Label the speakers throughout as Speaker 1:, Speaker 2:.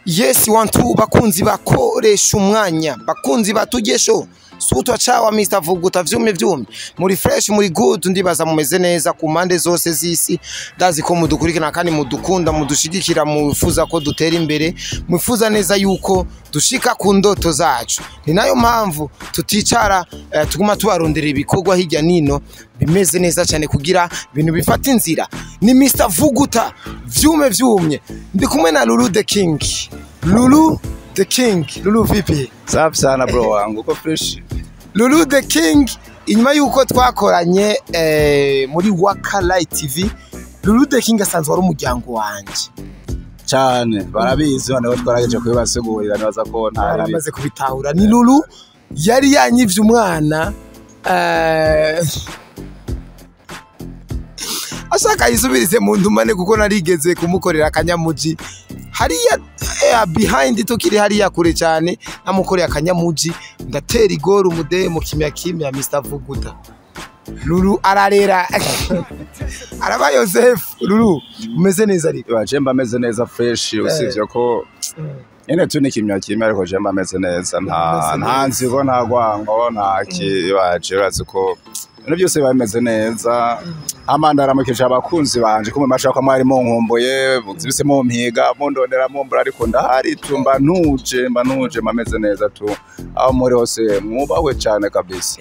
Speaker 1: Yes, one two, bakunzi bakoresha umwanya, bakunzi batugesho sutwa chawa Mr Vuguta, vyumye vyumye, muri fresh, muri good, ndibaza mumeze neza ku mpande zose z'isi. Ndazi ko mudukurikirana kandi mudukunda, mudushigikira, mufuza ko dutera imbere, mwifuza neza yuko dushika ku ndoto zacu. Ni nayo mpamvu tuticara, tuguma tubarondera ibikorwa hirya nino bimeze neza cyane kugira ibintu bifata inzira. Ni Mr Vuguta vyume vyumye, ndi kumwe na Lulu the King. Lulu the King, Lulu vipi?
Speaker 2: Safi sana bro wangu, uko fresh.
Speaker 1: Lulu the King, inyuma yuko twakoranye muri Waka Light TV, Lulu the King asanzwe ari umuryango wanje.
Speaker 2: Cyane barabizi bane ko twarageje kubibasigurira, nibaza ko nta
Speaker 1: Baramaze kubitahura. Ni Lulu yari yanyivye umwana, ashaka yisubirize mu ndumane, kuko narigeze kumukorera akanyamuji hariya, behind tukiri hariya kure cyane, namukoreye akanyamuji ndatera igoro umudemu kimya kimya. Mr Vuguta, Lulu ararera araba Joseph. Lulu, umeze neza ariko?
Speaker 2: Baje mba meze neza fresh, usivye ko nyene tu ni kimya kimya, ariko je mba meze neza, nta
Speaker 1: Umeze
Speaker 2: nta
Speaker 1: neza.
Speaker 2: nzigo, nta rwango, nta ki, baje urazi ko ibintu byose biba bimeze neza. Hama ndaramukije abakunzi banje ko mumashaka ko mwari munkumbuye, muzibise mumpiga, mundondera, mumbura, ariko ndahari tu, mba ntuje, mba ntuje, mba meze neza tu. Aho muri hose mwubahwe cyane kabisa.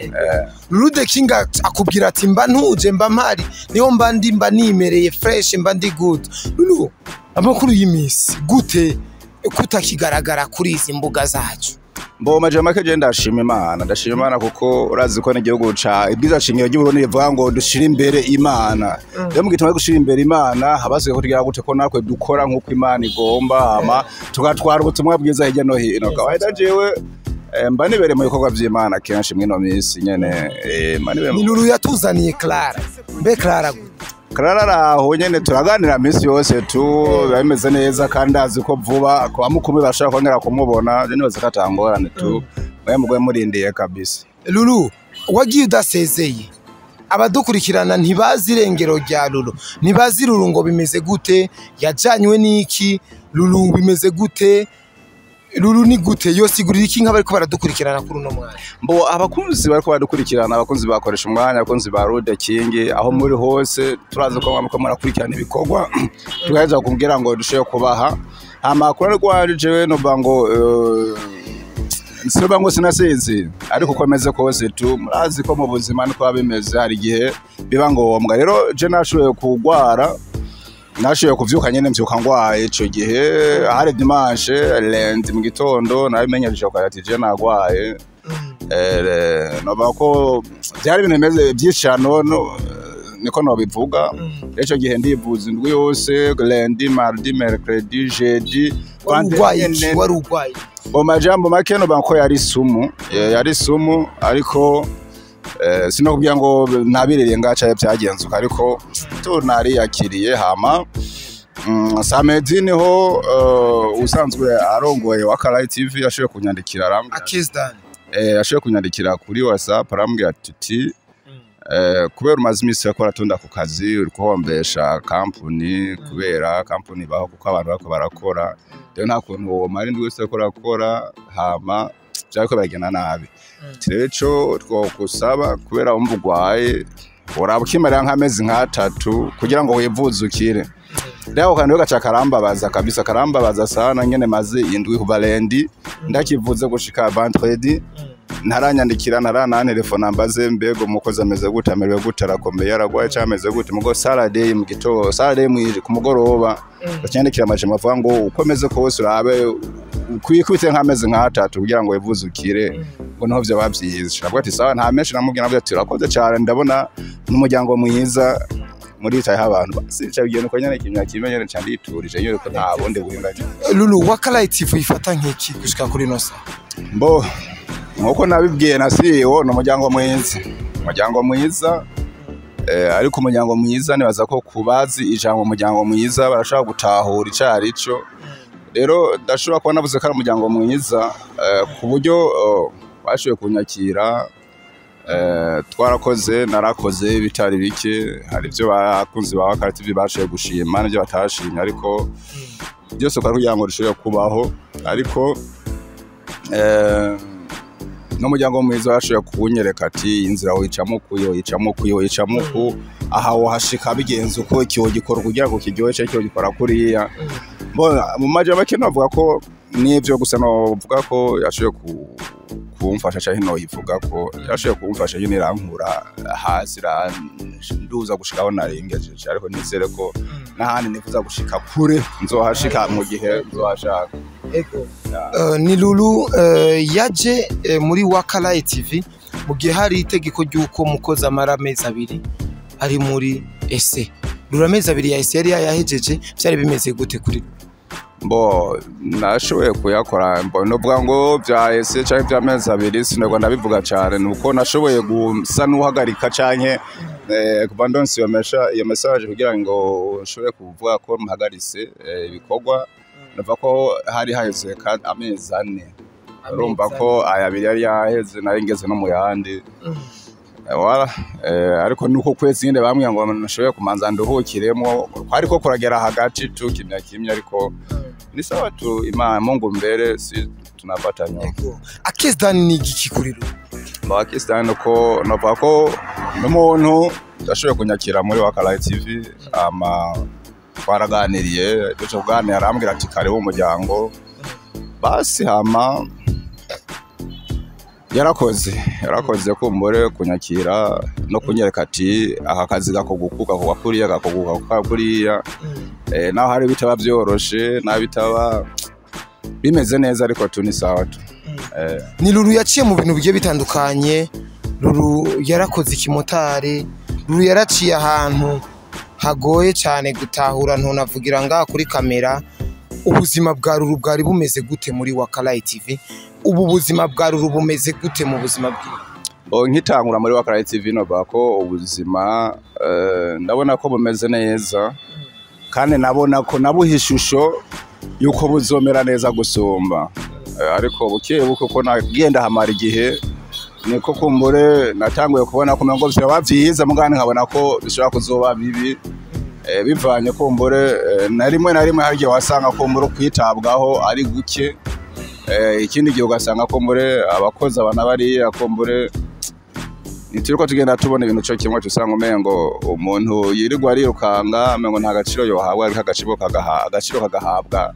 Speaker 1: Lulu the King akubwira ati mba ntuje, mba mpari, niho mba ndi, mba nimereye fresh, mba ndi good. Lulu, amakuru y'iminsi gute kutakigaragara kuri izi mbuga zacu?
Speaker 2: Mbo majama je ndashima Imana, ndashima Imana kuko urazi ko n'igihugu ca ibwiza shingiro ry'Uburundi rivuga ngo dushire imbere Imana. Rero mu gituma gushira imbere Imana habasigaye ko tugira gute, ko natwe dukora nk'uko Imana igomba, hama tugatwara ubutumwa bwiza hirya no hino. Kawaida jewe mba nibereye mu bikorwa vy'Imana kenshi mw'ino minsi nyene, mba nibereye
Speaker 1: Ni Lulu yatuzaniye Clara. Mbe Clara gute?
Speaker 2: Clara araho nyene, turaganira minsi yose tu, biba bimeze neza kandi azi ko vuba kwa mukumi bashobora kongera kumubona. Je nibaza ko atangorane tu, mwe mugwe murindiye kabisa.
Speaker 1: Lulu, wagiye udasezeye, abadukurikirana ntibazi irengero rya Lulu, ntibazi Lulu ngo bimeze gute, yajanywe n'iki, Lulu bimeze gute, Lulu ni gute, yosigurira iki nk'abariko baradukurikirana kuri uno mwanya?
Speaker 2: Mbo abakunzi bariko baradukurikirana, abakunzi bakoresha umwanya, abakunzi ba Rude King aho muri hose, turazi ko mwamwe murakurikirana ibikorwa tugaheza kumbwira ngo dushobore kubaha amakuru. Ariko wanje jewe novuga ngo sinuba ngo sinasinzi, ariko uko meze kose tu murazi ko mu buzima niko biba bimeze, hari igihe biba ngombwa. Rero je nashoboye kugwara, nashoboye kuvyuka nyene, mvyuka ngwaye. Ico gihe hari dimanche, lundi mu gitondo nabimenyereje ko ati je nagwaye. Novuga ko byari ibintu bimeze by'ishano niko nobivuga. Ico gihe ndivuza indwi yose, lundi, mardi, mercredi, jeudi.
Speaker 1: Wari urwaye iki? Wari urwaye?
Speaker 2: Mu majambo make novuga ko yari sumu, yari sumu, ariko sinokubwira ngo ntabiririye ngaca byagenze uko, ariko tu nariyakiriye. Hama samedi niho usanzwe arongoye wa Karayi TV yashoboye kunyandikira, arambwira
Speaker 1: Akizdan.
Speaker 2: Yashoboye kunyandikira kuri WhatsApp, arambwira ati kubera umaze iminsi uriko uratunda ku kazi, uri kuhombesha kampuni, kubera kampuni ibaho kuko abantu bariko barakora, rero nta kuntu womara indwi yose uriko urakora hama vyariko biragenda nabi. Ati rero ico twokusaba, kubera wumva urwaye, uraba ukimarira nk'amezi nk'atatu kugira ngo wivuze ukire. Rero ako kantu gaca karambabaza kabisa, karambabaza sana nyene, maze indwi kuva lundi ndakivuze gushika vendredi ntaranyandikira, ntaranantelefona mbaze mbego umukozi ameze gute, amerewe gute, arakomeye, aragwaye canke ameze gute. Mugo Saturday mu gitondo, Saturday ku mugoroba bacyandikira amajambo avuga ngo uko ameze kose urabe kwikubite nk'amezi nk'atatu kugira ngo wivuze ukire, ngo niho vyoba vyiza. Navuga ati sawa, nta menshi namubwira, navuga ati urakoze cane, ndabona n'umuryango mwiza muritayeho abantu. Basi bica bigenda uko nyene, kimya kimwe nyene, ca nditurije nyene ko nta bundi buhinga.
Speaker 1: Lulu, Waka Light TV ifata nk'iki gushika kuri ino saha?
Speaker 2: Mbo nkuko nabibwiye na CEO, ni umuryango mwiza, umuryango mwiza, ariko umuryango mwiza nibaza ko kubazi ijambo umuryango mwiza barashobora gutahura ico arico. Rero ndashobora kuba navuze ko ari umuryango mwiza ku buryo bashoboye kunyakira. Twarakoze, narakoze bitari bike, hari ibyo bakunzi ba Waka TV bashoboye gushima n'ibyo batashimye, ariko Byose kwari kugira ngo rishobore kubaho, ariko n'umuryango mwiza washoboye kunyereka ati inzira wicamo uku, yoyicamo uku, yoyicamo uku, aha wohashika bigenze uko, iki wogikora kugira ngo kiryohe canke iki wogikora kuriya. Mbona mu majambo make novuga ko n'ivyo gusa, novuga ko yashoboye kumfasha, canke noyivuga ko yashoboye kumfasha nyene, irankura hasi iranduza gushika aho narengejeje, ariko nizere ko n'ahandi nifuza gushika kure nzohashika mu gihe nzohashaka.
Speaker 1: Ego. Ni Lulu yaje muri Wakalayi TV mu gihe hari itegeko ry'uko umukozi amara amezi 2 ari muri ese. Lulu amezi 2 ya ese yari yayahejeje, vyari bimeze gute kuri?
Speaker 2: Mbo nashoboye kuyakora, mbo novuga ngo vya ese canke vy'amezi 2 sinagwa ndabivuga cane, nuko nashoboye gusa n'uhagarika canke kuva ndonse iyo message kugira ngo nshobore kuvuga ko mpagaritse ibikorwa, navuga ko hari haheze amezi 4. Urumva ko aya 2 yari yaheze, nari ngeze no mu yandi. Wala ariko nuko kwezi nyine bambwiye ngo nashoboye kumanza nduhukiremo, kwariko kuragera hagati tu kimya kimya, ariko ni sawa tu, Imana Mungu mbere si tunapata nyuma.
Speaker 1: Ego. Akesdan ni igiki kuri Lulu?
Speaker 2: Pakistan ko navuga ko n'umuntu yashoboye kunyakira muri Wakalayi TV, ama twaraganiriye, duce kuganira arambwira ati karibu umuryango, basi hama yarakoze kumbure kunyakira no kunyereka ati aka kazi gakoguka gakorwa kuriya, gakoguka kuriya, naho hari bitaba vyoroshe, naho bitaba bimeze neza, ariko tu ni sawa tu.
Speaker 1: Ni Lulu yaciye mu bintu bigiye bitandukanye. Lulu yarakoze ikimotari, Lulu yaraciye ahantu hagoye cyane gutahura, ntunavugira ngaha kuri kamera. Ubuzima bwa Lulu bwari bumeze gute muri Wakalayi TV? Ubu buzima bwa Lulu bumeze gute mu buzima bwiwe?
Speaker 2: Nkitangura muri Wakalayi TV novuga ko ubuzima ndabona ko bumeze neza, kandi nabona ko nabuha ishusho yuko buzomera neza gusumba. Ariko buke buke ko nagenda hamara igihe, niko kumbure natanguye kubona ko ngo vyoba vyiza, mugani nkabona ko bishobora kuzoba bibi, bivanye kumbure na rimwe na rimwe hari igihe wasanga kumbure kwitabwaho ari guke, ikindi gihe ugasanga kumbure abakozi abana bariya kumbure ntituriko tugenda tubona ibintu co kimwe, tusanga umengo umuntu yirirwa arirukanga umengo nta gaciro yohabwa, ariko agaciro kagahabwa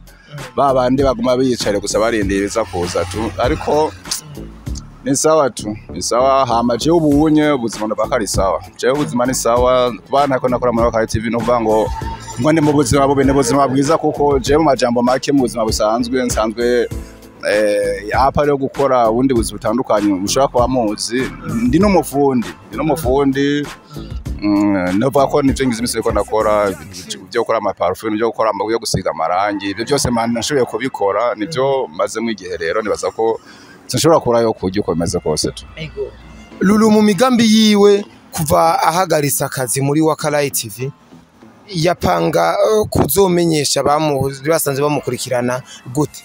Speaker 2: ba bandi baguma biyicare gusa barindiriza kuza tu, ariko ni sawa tu, ni sawa. Hama jewe ubunye ubuzima ndavuga ko ari sawa, jewe ubuzima ni sawa kuba ntako nakora muri Wakalayi TV, no kuvuga ngo ndi mu buzima bubi, ni ubuzima bwiza, kuko jewe mu majambo make mu buzima busanzwe nsanzwe apa yo gukora ubundi buzi butandukanye mushobora kuba muzi, ndi n'umufundi, novuga ko nivyo ngize imisi ariko ndakora ibintu byo gukora amaparufe, byo gukora yo gusiga amarangi, ibyo byose nashoboye kubikora, nivyo mazemo igihe, rero nibaza ko sinshobora kurayo kurya uko bimeze kose tu.
Speaker 1: Lulu mu migambi yiwe kuva ahagaritse akazi muri Wakalayi TV, yapanga kuzomenyesha basanze bamukurikirana gute?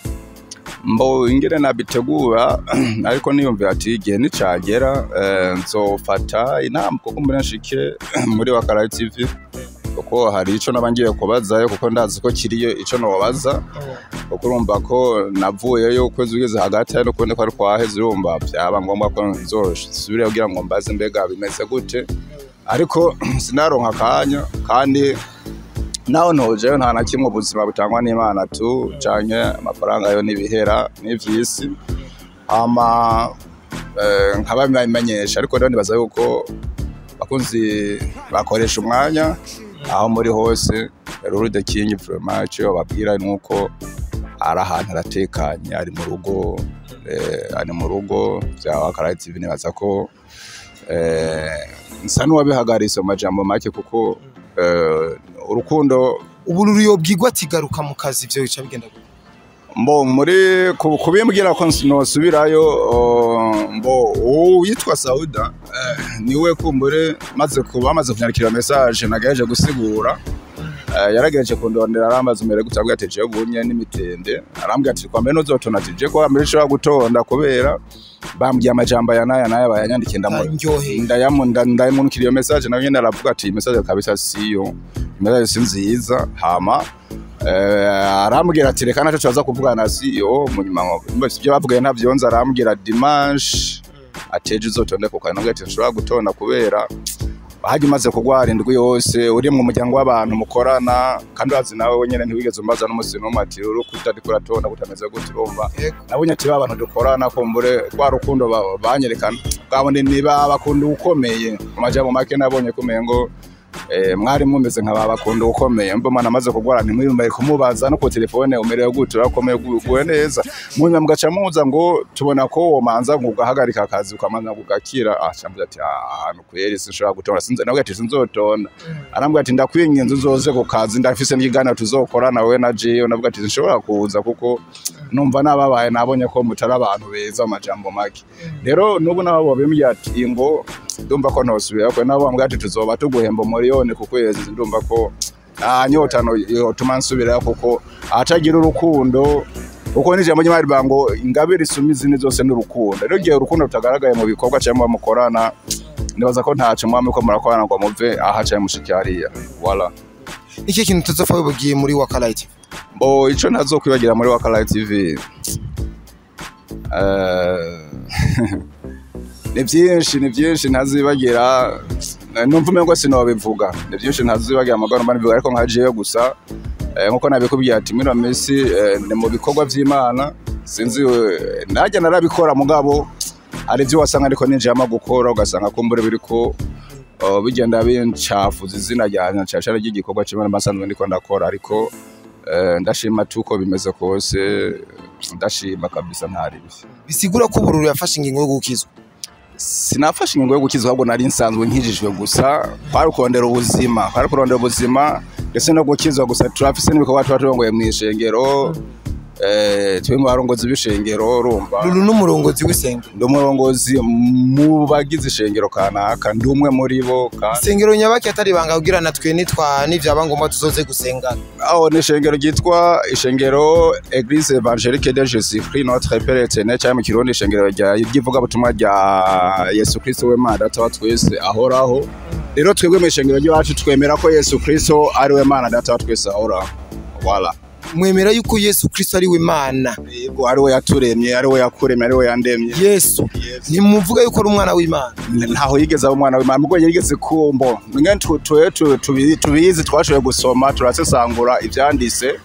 Speaker 2: Mbo ingene nabitegura, ariko niyumvira ati igihe nicagera nzofata inama kuko mbona nshike muri Wakalayi TV, kuko hari ico naba ngiye kubazayo, kuko ndazi ko kiriyo ico nobaza, kuko urumva ko navuyeyo ukwezi ugeze hagati hari n'ukundi kwari kwaheze, urumva vyaba ngombwa ko nzosubirayo kugira ngo mbaze mbega bimeze gute, ariko sinaronka akanya, kandi naho ntojeyo nta na kimwe, ubuzima butangwa n'Imana tu, canke amafaranga yo n'ibihera n'ivyisi, hama nkaba bimenyesha, ariko rero nibaza yuko bakunzi bakoresha umwanya aho muri hose, Lulu the King vraiment ico babwira nuko ari ahantu aratekanye, ari mu rugo, ari mu rugo vya Wakalayi TV, nibaza ko nsa n'uwabihagaritse mu majambo make, kuko urukundo
Speaker 1: Ubu Lulu yobwirwa ati garuka mu kazi, ivyo bica bigenda gute?
Speaker 2: Mbo muri kubimbwira ko nosubirayo, mbo uwitwa Sauda niwe kumbure maze kuba maze kunyandikira message nagaje gusigura, yarageje kundondera arambaza umere gute, ambwira ati jewe ubunye n'imitende, arambwira ati kwa mbere ntuzotona, ati je kwa mbere nshobora gutonda kubera bambwiye amajambo aya n'aya n'aya bayanyandikiye, ndayamundikira iyo message, nawe nyene aravuga ati iyi message kabisa siyo, message si nziza, hama Arambwira ati reka naco tuza kuvugana na CEO. Munyuma ibyo bavugaye ntavyonza, arambwira dimanche ateje uzotonde ku kazi. Ati nshobora gutonda kubera hajya umaze kugwara indwi yose uri mu muryango w'abantu mukorana, kandi urazi nawe wenyene ntiwigeze umbaza n'umusi n'umwe ati uri kutariko uratonda kutameze gute. Urumva nabonye ati ba bantu dukorana kumbure rwa rukundo banyerekana bwabone niba bakunda ukomeye. Mu majambo make nabonye kumengo mwari mumeze nka babakunda ukomeye. Mba mwana amaze kugwara ntimwiyumbaye kumubaza no ku telefone umerewe gute, urakomeye, uguwe neza. Munyuma mugaca muza ngo tubona ko womanza ngo ugahagarika akazi ukamanza ugakira. Aca ati ahantu kweri sinshobora gutonda, sinzi nawe ati sinzotonda. Arambwira ati ndakwinginze uzoze ku kazi, ndafise n'ikiganiro tuzokorana wewe na jewe. Navuga ati sinshobora kuza kuko numva nababaye, nabonye ko mutari abantu beza. Amajambo make rero n'ubu nabo babimbwiye ati ngo ndumva ko ntosubira ko nabo bambwira ati tuzoba tuguhemba miliyoni ku kwezi, ndumva ko nta nyota yotuma nsubirayo kuko atagira urukundo, kuko n'ijambo ry'Imana rivuga ngo ingabire isumba izindi zose n'urukundo. Rero igihe urukundo rutagaragaye mu bikorwa cyangwa mukorana, nibaza ko ntaco mwami ko murakorana ngo muve aha canke mushike hariya. Voilà.
Speaker 1: Iki kintu tuzopfa wibugiye muri Wakalite?
Speaker 2: Bo ico ntazokwibagira muri Wakalite TV ni byinshi, ni byinshi ntazibagira. Numva umengo sinobivuga, ni byinshi ntazibagira amagara mba nivuga, ariko nka jewe gusa nkuko nabikubwiye ati muri minsi ni mu bikorwa vy'Imana, sinzi najya narabikora, mugabo hari ibyo wasanga ariko ninjiyemo gukora ugasanga kumbure biriko bigenda bincafuza izina ryanje cyane ry'igikorwa c'Imana masanzwe ndiko ndakora. Ariko ndashima tuko bimeze kose, ndashima kabisa ntari
Speaker 1: bisigura ko Bururu yafashe ingingo yo gukizwa.
Speaker 2: Sinafashe ingingo yo gukizwa, ahubwo nari nsanzwe nkijijwe, gusa kwari kurondera ubuzima, kwari kurondera ubuzima ndetse no gukizwa. Gusa turafise n'ibikorwa tuba turongoye mw'ishengero, twe mu barongozi b'ishengero, urumva.
Speaker 1: Lulu n'umurongozi w'isengero?
Speaker 2: Ndi umurongozi mu bagize ishengero kanaka, ndi umwe muri bo kandi.
Speaker 1: Isengero nyabaki atari banga kugira natwe nitwa nivyaba ngomba tuzoze gusengana?
Speaker 2: Aho ni ishengero ryitwa ishengero Église Évangélique de Jésus-Christ Notre Père Éternel, cyangwa mu Kirundi ishengero ry'ivugabutumwa rya Yesu Kristo we Mana Data wa twese ahoraho. Rero twebwe mu ishengero ry'iwacu twemera ko Yesu Kristo ari we Mana Data wa twese ahoraho. Voilà.
Speaker 1: Mwemera yuko Yesu Kristo ari we Mana?
Speaker 2: Yego, ari we yaturemye, ari we yakuremye, ari we yandemye.
Speaker 1: Yesu ntimuvuga yuko ari umwana w'Imana?
Speaker 2: Ntaho yigeze aba umwana w'Imana, mugo yigeze kumbo mwe tubizi, twashoboye gusoma turasesangura ivyanditse,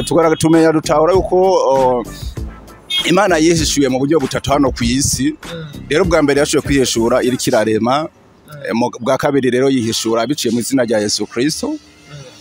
Speaker 2: tugara tumenya dutahura yuko Imana yihishuye mu buryo butatu hano ku isi. Rero bwa mbere yashoboye kwihishura iriko irarema, bwa kabiri rero yihishura biciye mu izina rya Yesu Kristo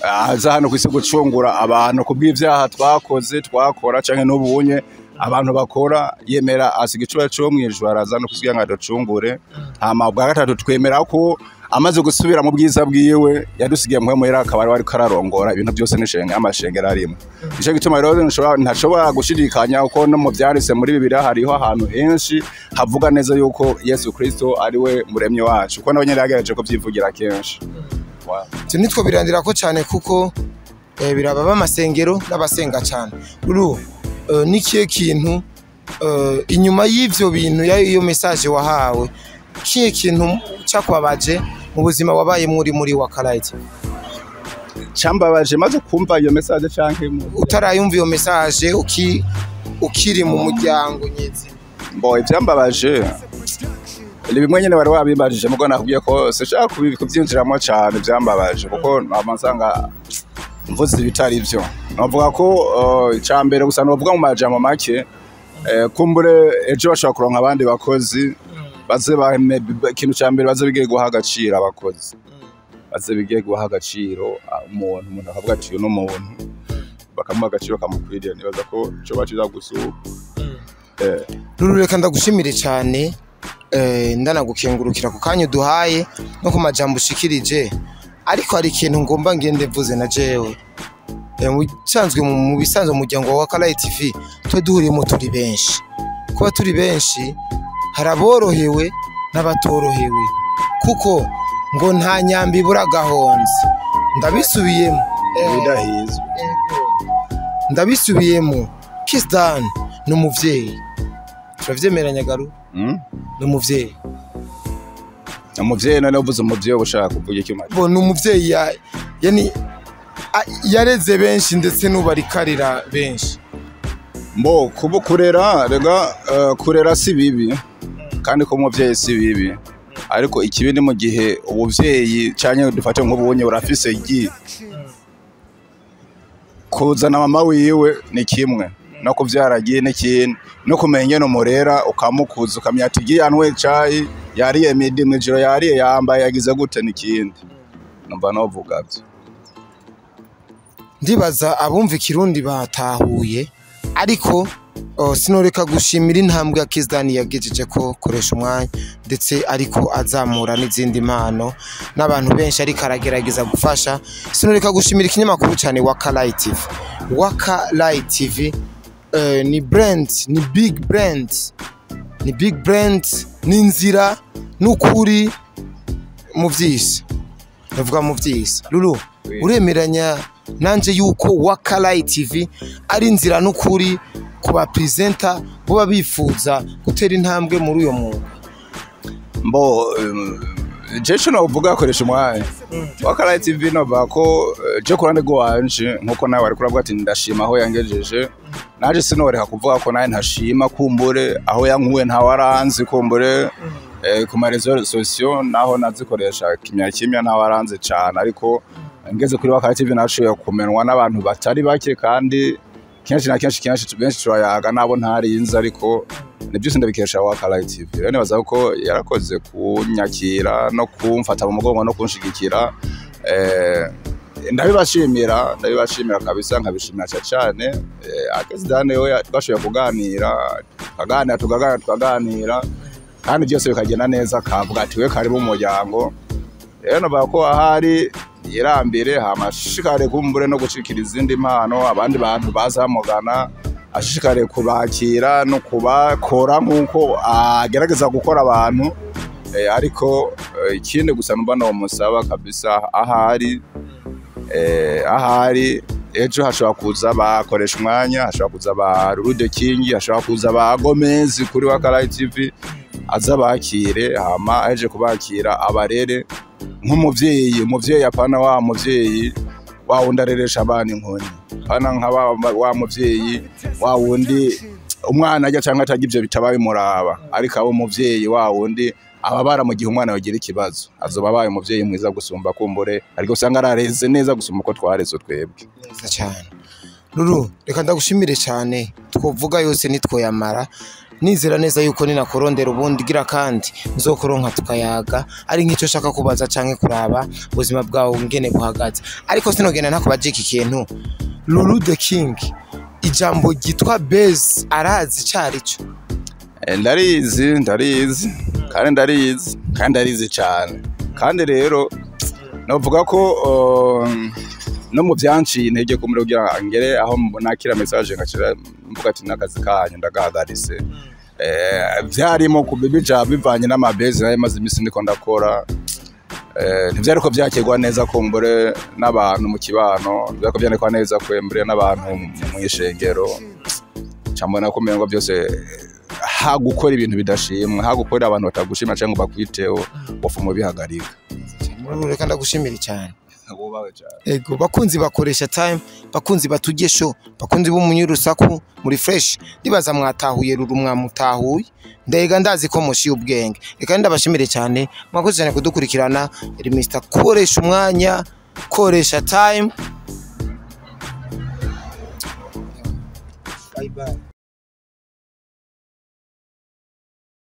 Speaker 2: aza hano ku isi gucungura abantu kubw'ivyaha twakoze, twakora canke n'ubunye abantu bakora, yemera asiga icubahiro co mw'ijuru araza no kugira ngo aducungure. Hama bwa gatatu twemera ko amaze gusubira mu bwiza bwiwe yadusigiye mpwemu yera, akaba ari ariko ararongora ibintu byose n'ishenge amashengero arimo. Nico gituma rero ntashobora gushidikanya uko no mu vyanditse muri Bibiliya hariho ahantu henshi havuga neza yuko Yesu Kristo ari we muremyi wacu, kuko nawe nyene yagerageje kuvyivugira kenshi.
Speaker 1: Ivyo nitwo birandira ko cane kuko biraba b'amasengero n'abasenga cane. Lulu, nikihe kintu inyuma y'ivyo bintu iyo message wahawe, kihe kintu cyakubabaje mu buzima wabaye muri Wakalite?
Speaker 2: Cambabaje maze kumva iyo message canke
Speaker 1: utarayumva iyo message ukiri mu muryango nyezi?
Speaker 2: Mbo ivyambabaje ni bimwe nyene bari wabibajije, mugo nakubwiye ko sinshaka kubyinjiramo cane. Ivyambabaje kuko namasanga mvuze ibitari vyo, novuga ko icambere gusa novuga mu majambo make, kumbure ejo bashobora kuronka abandi bakozi baze baheme, ikintu ca mbere baze bige guha agaciro abakozi, baze bige guha agaciro umuntu akavuga ati uyu n'umuntu, bakamuha agaciro kamukwiriye. Nibaza ko ico baciza gusuka.
Speaker 1: Lulu, reka ndagushimire cane, ndanagukengurukira ku kanya uduhaye no ku majambo ushikirije, ariko hari ikintu ngomba ngende mvuze na jewe. Mu bisanzwe umuryango wa Wakalite TV twe duhuriyemo turi benshi, kuba turi benshi hari aborohewe n'abatorohewe, kuko ngo nta nyambi ibura agahonze. Ndabisubiyemo.
Speaker 2: Bidahizwe.
Speaker 1: Ndabisubiyemo, Kiss Dan ni umuvyeyi, turavyemeranya Garu? Ni umuvyeyi.
Speaker 2: Umuvyeyi none uvuze umuvyeyi uba ushaka kuvuga iki?
Speaker 1: Bo ni umuvyeyi yani Yareze benshi ndetse n'ubarikarira benshi.
Speaker 2: Mbo kubu kurera rega, kurera si bibi, kandi ko umuvyeyi si bibi, ariko ikibi ni mu gihe ubuvyeyi canke dufate nk'ubunye urafise igi kuzana mama wiwe ni kimwe no kuvyara agi ni ikindi, no kumenya ingene umurera ukamukuza, ukamenya ati igi yanyweye icayi, yariye midi, mw'ijoro yariye, yambaye, yagize gute, ni ikindi. Numva novuga vyo.
Speaker 1: Ndibaza abumva ikirundi batahuye, ariko sinoreka gushimira intambwe ya Kiss Dan yagejeje ko koresha umwanya, ndetse ariko azamura n'izindi mpano n'abantu benshi ariko aragerageza gufasha. Sinoreka gushimira ikinyamakuru cyane Waka Light TV. Waka Light TV ni brand, ni big brand, ni big brand, ni inzira n'ukuri mu vyisi, ndavuga mu vyisi. Lulu, uremeranya nanje yuko Waka Light TV ari inzira n'ukuri ku ba presenter boba bifuza gutera intambwe muri uyo mwuga?
Speaker 2: Mbo je co novuga, akoresha umwanya Waka Light TV, novuga ko je ku ruhande rwanje, nkuko nawe wariko uravuga ati ndashima aho yangejeje, naje sinoreka kuvuga ko nawe ntashima kumbure aho yankuye ntawaranzi, kumbure ku ma réseaux sociaux naho nazikoresha kimya kimya, ntawaranze cane, ariko ngeze kuri Waka Light TV nashoboye kumenwa n'abantu batari bake, kandi kenshi na kenshi kenshi benshi turayaga nabo ntarinze, ariko ni byose ndabikesha Waka Light TV. Rero nibaza ko yarakoze kunyakira no kumfata mu mugongo no kunshigikira. Ndabibashimira, ndabibashimira kabisa, nkabishimira cyane cyane Akesidane we twashoboye kuganira, tukaganira, tukaganira, tukaganira, kandi byose bikagenda neza, akavuga ati we karibu mu muryango. Rero navuga ko ahari yirambire, hama ashishikare kumbure no gushikira izindi mpano, abandi bantu baza bamugana ashishikare kubakira no kubakora nk'uko agerageza gukora abantu. Ariko ikindi gusa numva nomusaba kabisa, ahari ahari ejo hashobora kuza bakoresha umwanya, hashobora kuza ba Rude King, hashobora kuza ba Gomez kuri Waka Light TV, aza bakire, hama aje kubakira abarere nk'umuvyeyi, umuvyeyi, apana wa muvyeyi wa wundi areresha abana inkoni, apana nka wa muvyeyi wa wundi umwana ajya canke atarya, ivyo bitaba bimuraba, ariko abo umuvyeyi wa wundi ababara mu gihe umwana yagira ikibazo, azoba abaye umuvyeyi mwiza gusumba kumbure, ariko usanga arareze neza gusumba uko twareze twebwe.
Speaker 1: Neza cyane. Lulu, reka ndagushimire cyane, twovuga yose nitwoyamara. Nizera neza yuko ninakurondera ubundi gira kandi nzokuronka tukayaga, ari nk'icyo nshaka kubaza canke kuraba ubuzima bwawe ngene buhagaze, ariko sinogenda ntakubaje iki kintu. Lulu the King, ijambo ryitwa base arazi icarico?
Speaker 2: Ndarizi, ndarizi, kandi ndarizi, kandi ndarizi cyane. Kandi rero novuga ko no mu byanciye intege kumure kugira ngere aho nakira message ngacira mvuga ati n'akazi kanyu ndagahagaritse, vyarimo kubibija bivanye n'amabezi nayo maze imisi ndiko ndakora. Ntivyariko vyakirwa neza kumbure n'abantu mu kibano, ntivyariko vyandikwa neza kwembure n'abantu mw'ishengero. Cambona ko umengo byose ha gukora ibintu bidashimwa, ha gukora abantu batagushima cyangwa ngo bakwiteho, wafuma bihagarika.
Speaker 1: Lulu, reka ndagushimire cyane.
Speaker 2: Wubawe cyane.
Speaker 1: Ego, bakunzi bakoresha time, bakunzi batujye show, bakunzi b'umunyurusaku muri fresh, ndibaza mwatahuye Lulu, mwamutahuye. Ndega ndazi ko mushiye ubwenge. Reka ndabashimire cyane, mwakoze cyane kudukurikirana. Yari Mr koresha umwanya, koresha time. Bye bye.